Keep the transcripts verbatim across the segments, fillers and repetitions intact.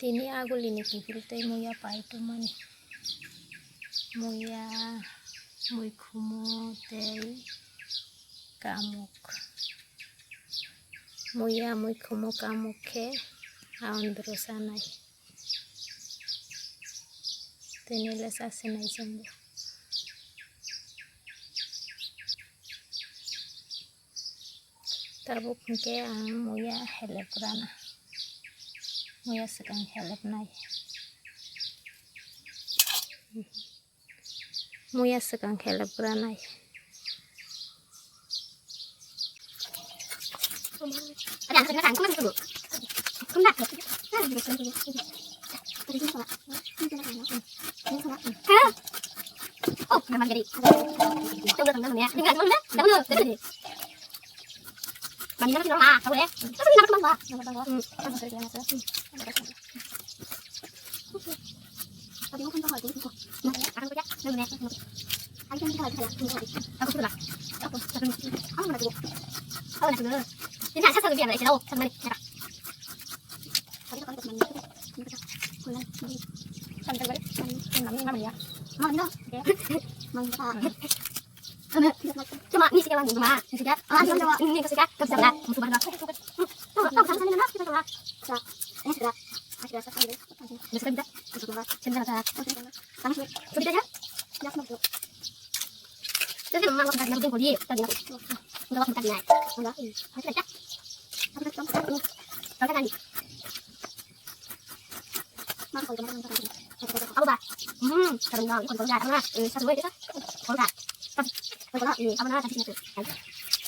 Tini agulini kiphil tei muya pai tongmani. Muya, muikhumu tei kamuk. Muya, muikhumu, kamuk khe aondro sanai. Tini le sasinai chwngbo. Tabuk hwnkhe ang muya helep rana. Muya swkang helep nai. Muya swkang helep ranai. Cuma ni sih kawan cuma ni sih kan. Ah, cuma ni kau sih kan. Kau bisa lah. Musuh baru. Tahu tahu sama sama ni lah kita coba. Sa, ini sudah. Ah, sudah satu ni. Bisa kan kita. Bisa coba. Sini sana sana. Sana sih. Coba aja. Jelas mau. Tapi memang waktu tadi aku boleh tadi. Enggak waktu tadi naik. Enggak. Aku tak. Aku tak. Aku tak. Apa ba? Hmm, sekarang dong ikut kerja karena eh satu itu kan. Kalau tak, kalau tak eh apa namanya tadi itu.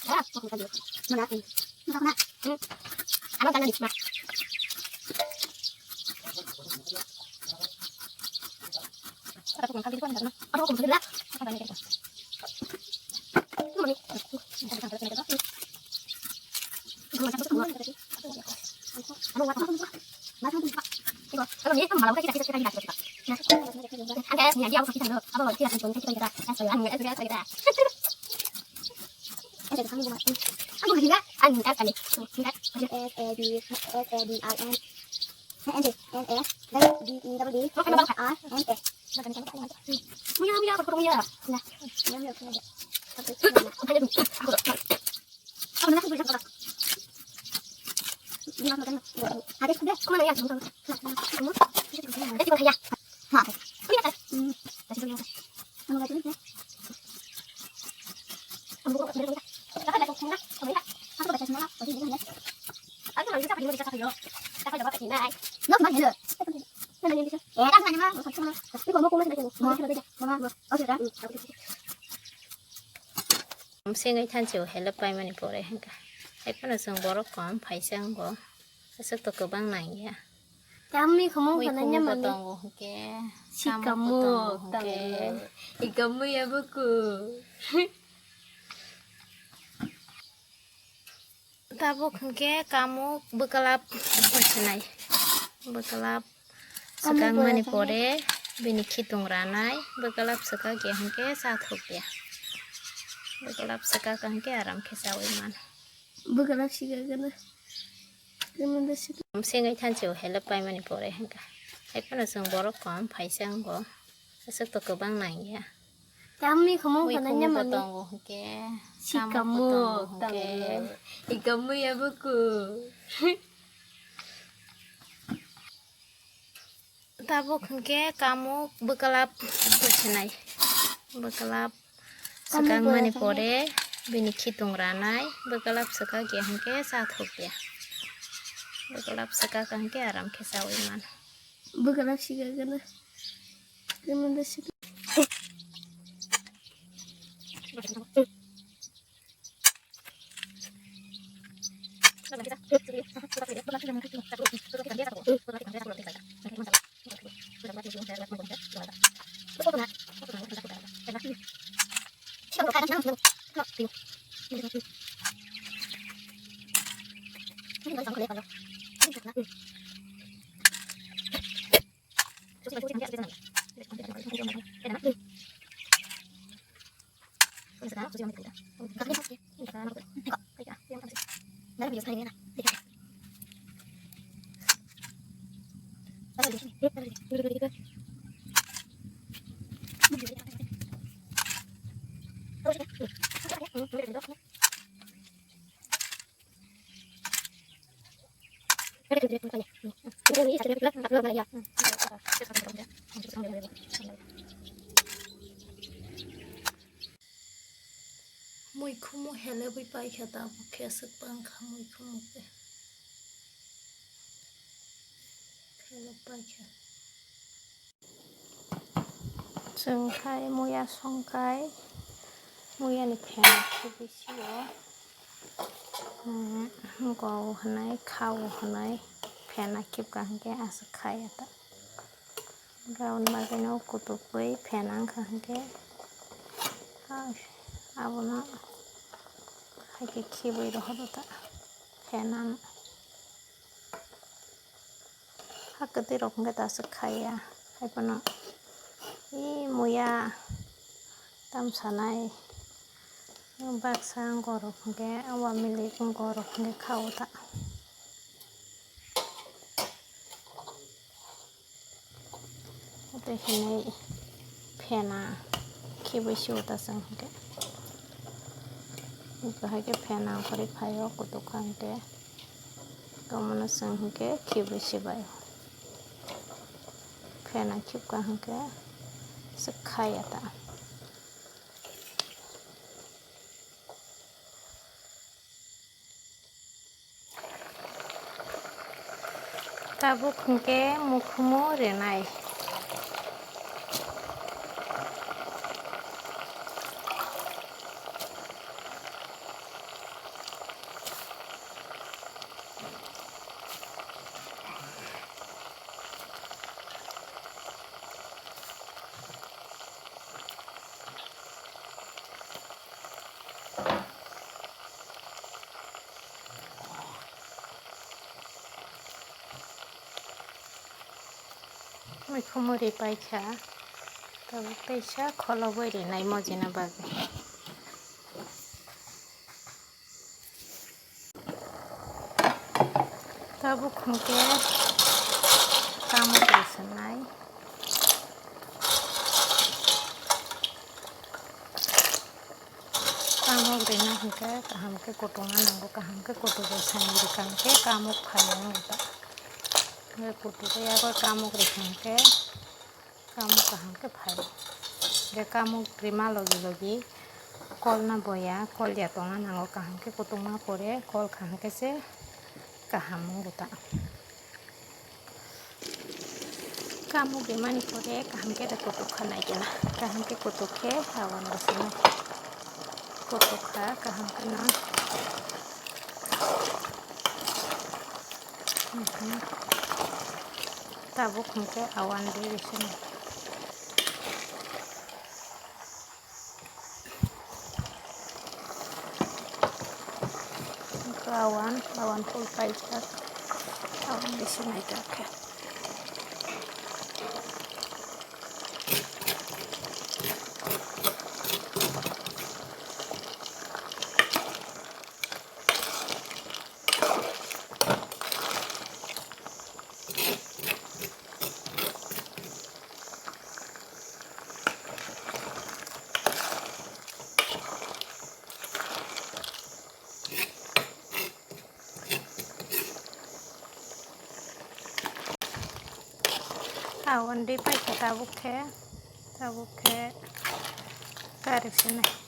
Ya, aku tak. Mana? Mana? Hmm. Abang kan nanti, Mak. Apa aku makan di depan karena apa aku makan di depan? Apa ini? Apa ini? Msengwi thanchi o helep paimani pore hwnkha. Haiphano chwng borok kom phaisa wngo. Aswk to kwbang nangya. Tamni khumung khana nya mani. Tongo hwnkhe. Sikamu tongo hwnkhe. Ikamu ya buku. Tabuk hwnkhe kamuk bwklap sinai. Bwklap swkakmani pore bini khitung ranai. Bwklap swkak ya hwnkhe cha thok ya. Bwklap swkak hwnkhe aram khe chawi man. Bwklap swkakno. Msengwi thanchi o helep paimani pore hwnkha. Haiphano chwng borok kom phaisa wngo. Aswk to kwbang nangya. Tamni khumung khana nya mani. Tongo hwnkhe. Sikamu tongo. Ikamu ya buku. Tabuk hwnkhe kamuk bwklap sinai. Bwklap swkakmani pore bini khitung ranai. Bwklap swkak ya hwnkhe cha thok ya. Bwklap swkak hwnkhe aram khe chawi man. Bwklap swkakno. Muikhumu helebwi paikha, tabuk khe aswk tangkha muikhumu tei. Helep paikha. Chwng khai muya songkai, muyani phen khibwi sio. Hmm, gau hwnwi, khao hwnwi phen khibka hinkhe aswk khai ata. Gaun bagwino kutubwi phen wngkha hinkhe, ah, abono hai khe khibwi rohodo ta phen ano. Ha kwtwi rok hwnkhe ta aswk khaiya, haiphano i muya tamsanai baksa gorok hwnkhe, o milik gorok hwnkhe khao ta. Tei hinwi phena khibwi sio ta chwng hinkhe. Bahai khe phena ongkhorwi phaio kutuk kha hinkhe. Omono chwng hinkhe khibwi sibai. Phena khibka hinkhe swk khaiya ta. Tabuk hinkhe mukhumu rinai. Mikhumu ri paikha, tabuk teisa kholobwi rinai mojina bagwi. Tabuk hwnkhe tamok rwswnai. Tamok rwna hwnkhe kaham khe kutungna nango, kaham khe kutugo, sani rwkha hwnkhe tamok phaio wngkha. Hwnkhe kutugo yago tamok rwkha hwnkhe. Kamuk kaham khe phai. Je kamuk rima logi logi kol na boya, kol ya tongna nango kaham khe, kutung na pore kol kaham khe se kaham wng ta. Kamuk rimani pore kaham khe de kutuk kha nai kena. Kaham khe kutuk khe awan bwswk no kutuk kha kaham khe no. Tabuk hwnkhe awan de bising. Awan, awan phul paijak. Awan bisi naithok khe. Awan de paikha tabuk khe, tabuk khe karik sinai.